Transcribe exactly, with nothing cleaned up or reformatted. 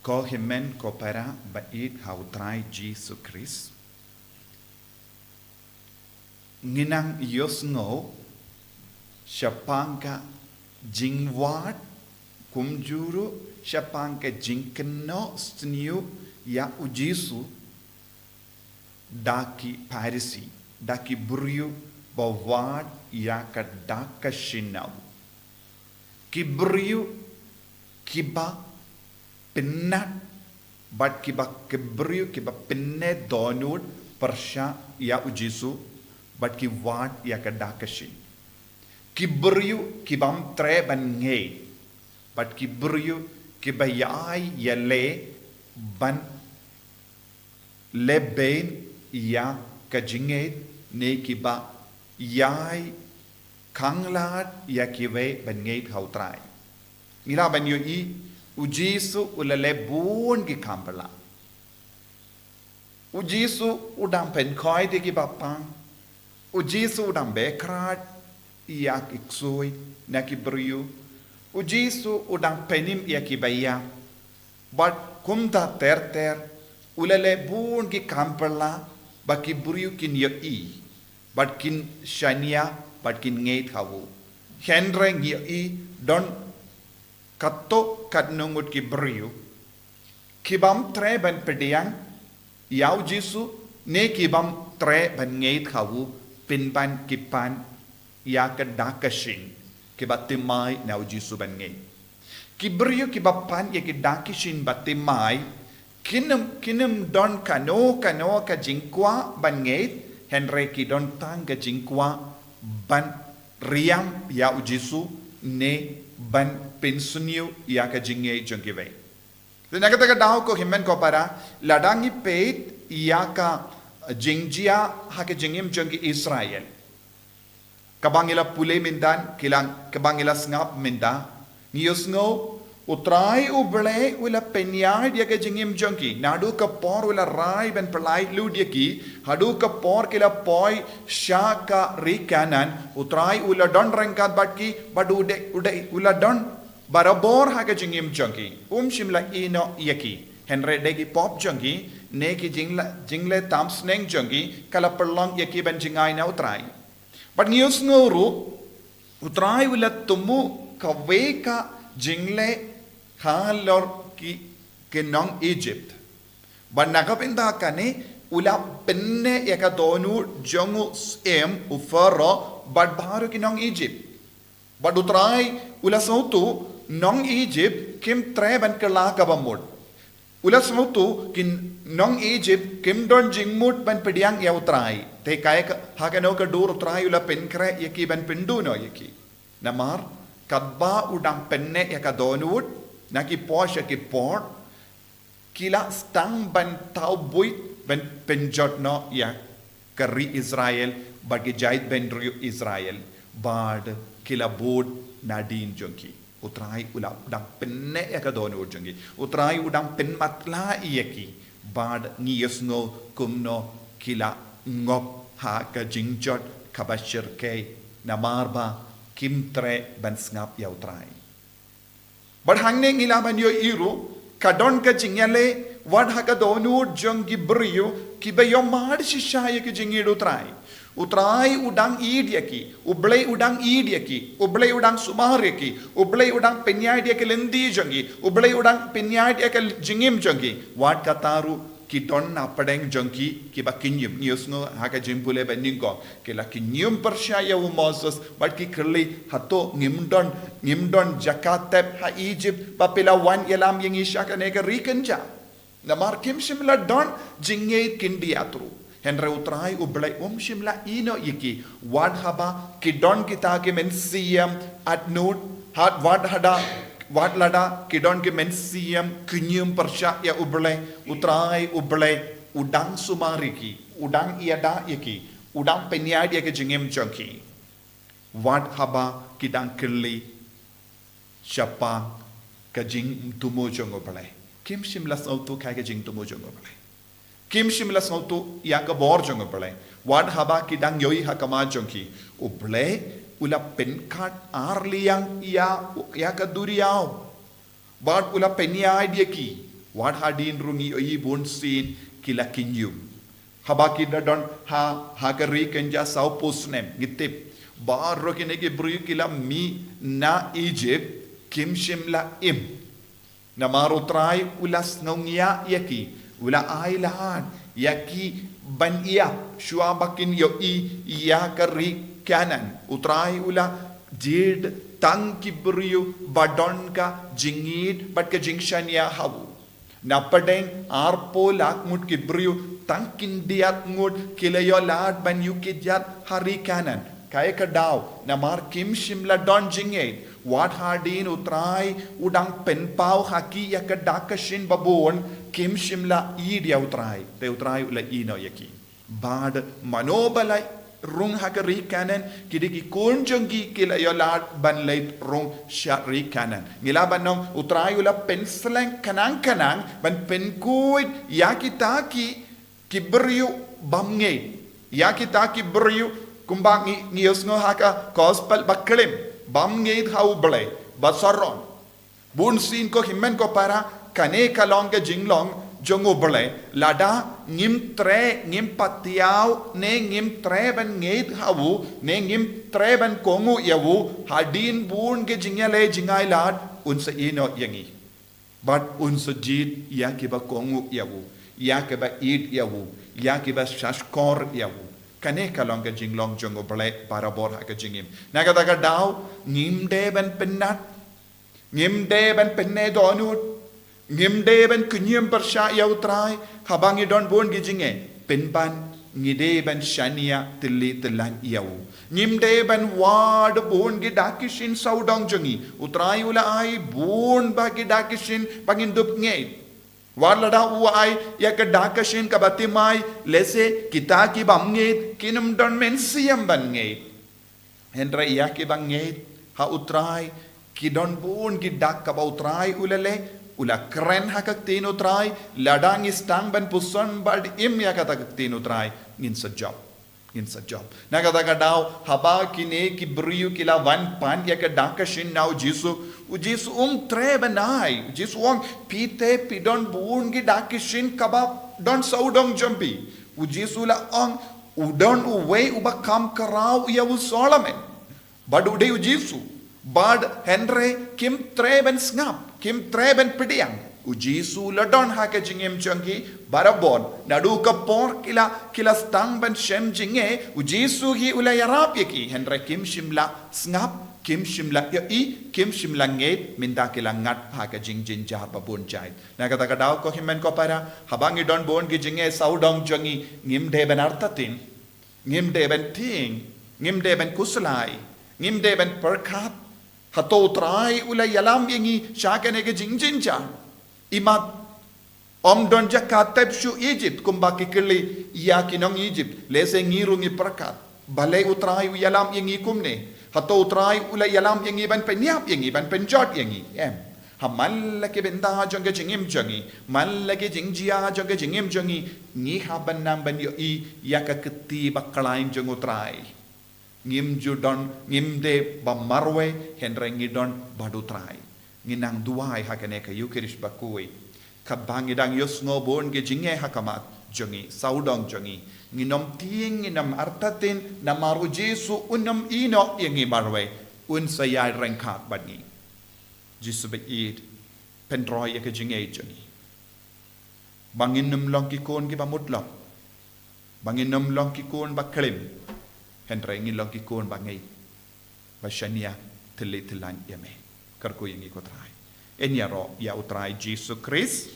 Ko hynmen ko para ba ïeit ha u Trai Jisu Khrist, ngi nang ïohsngew shaphang ka jingwad, kumjuh ruh shaphang ka jingkynnoh sniew ïa u Jisu da ki Pharisi, da ki briew ba wad ïa ka dak ka shin na u. Ki briew kiba pynnat, bad kiba, ki briew kiba pynneh dohnud pyrshah ïa u Jisu, bad ki wad ïa ka dak ka shin. Ki briew kibym treh ban ngeit, bad ki briew kiba ïai ïaleh ban lehbeiñ ïa ka jingngeit, ne kiba ïai khanglad ïa kiwei ban ngeit ha u Trai. Ngi lah ban ïohi, u Jisu u la leh bun ki kam phylla. U Jisu u dang pynkoit ïa kiba pang. U Jisu u dang beh krat ïa ki ksuid na ki briew. U Jisu u dang pynim ïa kiba ïap. Bad kumta ter ter, u la leh bun ki kam phylla, ba ki briew kin ïohi, bad kin shaniah, bad kin ngeit ha u. Hynrei ngi ïohi don katto katno ngut ki briew kibym treh ban pdiang ïa u Jisu, ne kibym treh ban ngeit ha u, pynban ki pan ïa ka dak ka shin, kiba thymmai na u Jisu ban ngeit. Ki briew kiba pan ïa ki dak ki shin ba thymmai, kin ym, kin ym don kano kano ka jingkwah ban ngeit, hynrei ki don tang ka jingkwah ban riam ïa u Jisu, ne ban pynsniew ïa ka jingngeit jong kiwei. Te na kata ka daw ko hynmen ko para, lada ngi peit ïa ka jingjia ha ka jingim jong ki Israel, kaba ngi la pule mynta, ki la, kaba ngi la sngap mynta, ngi ïohsngew, u Trai u Blei u la pynïaid ïa ka jingim jong ki. Naduh ka por u la rai ban pyllait lut ïa ki, haduh ka por ki la poi sha ka ri Kanaan, u Trai u la don ryngkat bad ki, bad u dei, u dei, u la don barabor ha ka jingim jong ki. Um shym la ïeh noh ïa ki. Hynrei dei ki pop jong ki, ne ki jingla, jingleh tam sneng jong ki, ka la pynlong ïa ki ban jngai na u Trai. Bad ngi ïohsngew ruh, u Trai u la thmu kawei ka jingleh halor ki, ki nong Egypt. Bad na ka bynta kane, u la pynneh ïa ka dohnud jong u syiem u Pharaoh, bad baroh ki nong Egypt. Bad u Trai u la sngewthuh, nong Egypt kim treh ban kylla kaba mut. U la sngewthuh, ki nong Egypt kim don jingmut ban pdiang ïa u Trai. Te kaei ka, ha kano ka dur u Trai u la pynkhreh ïa ki ban pynduh noh ïa ki. Namar, katba u dang pynneh ïa ka dohnud, na ki por sha ki por, ki la sdang ban thaw buit ban pynjot noh ïa ka ri Israel, bad ki jaitbynriew Israel, bad ki la bud nadien jong ki. U Trai u la dang pynneh ïa ka dohnud jong ki. U Trai u dang pynmatlah ïa ki. Bad ngi ïohsngew kumno ki la ngop ha ka jingjot kaba shyrkhei. Namar ba kim treh ban sngap ïa u Trai. Bad hangne ngi lah ban ïohi ruh, ka don ka jingïaleh, wat ha ka dohnud jong ki briew, kiba ïohmad shisha ïa ka jingïeit u Trai. U Trai u dang ïeit ïa ki, u Blei u dang ïeit ïa ki, u Blei u dang sumar ïa ki, u Blei u dang pynïaid ïa ka lynti jong ki, u Blei u dang pynïaid ïa ka jingim jong ki. Wat kata ruh ki don na pdeng jong ki, kiba kynñium. Ngi ïohsngew ha ka jingpule ba nyngkong, ki la kynñium pyrshah ïa u Moses, bad ki kylli, hato ngim don, ngim don jaka tep ha Egypt, ba phi la wan ïalam ïa ngi sha kane ka ri kynja. Namar kim shym la don jingngeit khyndiat ruh. Hynrei u Trai u Blei um shym la ïehnoh ïa ki. Wat haba ki don kita ki mynsiem atnud, hat wat hada, wat lada ki don ki mynsiem kynñium pyrshah ïa u Blei, u Trai u Blei u dang sumar ïa ki, u dang ïada ïa ki, u dang pynïaid ïa ka jingim jong ki. Wat haba ki dang kylli shaphang ka jingthmu jong u Blei. Kim shym la sngewthuh kaei ka jingthmu jong u Blei. Kim shym la sngewthuh ïa ka bor jong u Blei. Wat haba ki dang ïohi ha khmat jong ki, u Blei u la pynkat ar liang ïa, ïa ka duriaw. Bad u la pynïaid ïa ki. Wat hadien ruh ngi ïohi bun sien ki la kynjum. Haba ki da don ha, ha ka ri kynja saw phew snem, ngi tip. Baroh kine ki briew ki la mih na Egypt, kim shym la im. Namar U Trai u la sngewngiah ïa ki, u la ai lad ïa ki ban ïap shuwa ba kin ïohi ïa ka ri Kanaan. U Trai u la jied tang ki briew ba don ka jingïeit bad ka jingshaniah ha u. Na pdeng arphew lak ngut ki briew, tang khyndiat ngut ki la ïoh lad ban ïuh kjat ha ri Kanaan. Kaei ka daw? Namar kim shym la don jingngeit. Wat hadien U Trai u dang pynpaw ha ki ïa ka dak ka shin ba bun, kim shym la ïeit ïa U Trai. Te U Trai u la ïehnoh ïa ki. Bad mano ba la rung ha ka ri Kanaan, ki dei ki khun jong ki ki la ïoh lad ban leit rung sha ri Kanaan. Ngi lah ban ong U Trai u la pynslem khnang khnang ban pynkhuid ïa kita ki, ki briew bymngeit. Ïa kita ki briew kumba ngi, ngi ïohsngew ha ka gospel ba klim, bymngeit ha U Blei, ba sarong. Bun sien ko hynmen ko para, kane ka long ka jinglong jong U Blei, lada ngim treh, ngim patiaw, ne ngim treh ban ngeit ha u, ne ngim treh ban kohnguh ïa u, hadien bun ki jingïaleh jingai lad, un sa ïehnoh ïa ngi. Bad un sa jied ïa kiba kohnguh ïa u, ïa kiba ïeit ïa u, ïa kiba shahshkor ïa u. Kane ka long ka jinglong jong U Blei barabor ha ka jingim. Na kata ka daw, ngim dei ban pynnat, ngim dei ban pyneh dohnud, ngim dei ban kñium pyrshah ïa U Trai, haba ngi don bun ki jingeh, pynban ngi dei ban shaniah tylli tyllan ïa u. Ngim dei ban wad bun ki dak ki shin sawdong jong ngi. U Trai u la ai bun bah ki dak ki shin ba ngin dup ngeit. Wat lada u ai ïa ka dak ka shin kaba thymmai, lehse kita ki bymngeit kin ym don mynsiem ban ngeit. Hynrei ïa kiba ngeit ha U Trai, ki don bun ki dak kaba U Trai u la leh, u la kren ha ka ktien U Trai, lada ngi sdang ban puson bad im ïa kata ka ktien U Trai, ngin sa jop. Ngin sa jop. Na kata ka daw, haba kine ki briew ki la wan pan ïa ka dak ka shin na U Jisu, U Jisu um treh ban ai, U Jisu u ong, phi te phi don bun ki dak ki shin kaba don sawdong jong phi. U Jisu u la ong, u don uwei uba kham khraw ïa u Solomon. Bad u dei U Jisu. Bad hynrei kim treh ban sngap, kim treh ban pdiang. U Jisu u la don ha ka jingim jong ki barabor. Naduh ka por ki la, ki la sdang ban shem jingeh, U Jisu hi u la ïarap ïa ki. Hynrei kim shym la sngap, kim shym la ïohi, kim shym la ngeit, mynta ki la ngat ha ka jingjynjar ba bun jait. Na kata ka daw ko hynmen ko para, haba ngi don bun ki jingeh sawdong jong ngi, ngim dei ban artatien. Ngim dei ban tieng, ngim dei ban khuslai, ngim dei ban pyrkhat. Hato U Trai u la ïalam ïa ngi sha kane ka jingjynjar? Imat, ym don jaka tep shuh Egypt kumba ki kylli ïa ki nong Egypt, lehse ngi ruh ngi pyrkhat. Balei U Trai u ïalam ïa ngi kumne? Hato U Trai u la ïalam ïa ngi ban pynïap ïa ngi, ban pynjot ïa ngi? Em. Ha man la ki bynta jong ka jingim jong ngi, man la ki jingjia jong ka jingim jong ngi, ngi hap ban nang ban ïohi ïa ka kti ba khlaiñ jong U Trai. Ngim ju don, ngim dei ba marwei, hynrei ngi don bad U Trai. Ngi nang duwai ha kane ka Eucharist bakhuid. Katba ngi dang ïohsngew bun ki jingeh ha khmat jong ngi, sawdong jong ngi. Ngin ym tieng, ngin ym artatien, namar U Jisu un ym ïehnoh ïa ngi marwei, un sa ïai ryngkat bad ngi. Jisu ba ïeit, pynroi ïa ka jingngeit jong ngi. Ba ngin ym long ki khun kiba mutlop. Ba ngin ym long ki khun ba klim. Hynrei ngin long ki khun ba ngeit. Ba shaniah tylli tyllan ïa me. Kyrkhu ïa ngi ko Trai. Yn ïaroh ïa U Trai Jisu Khrist.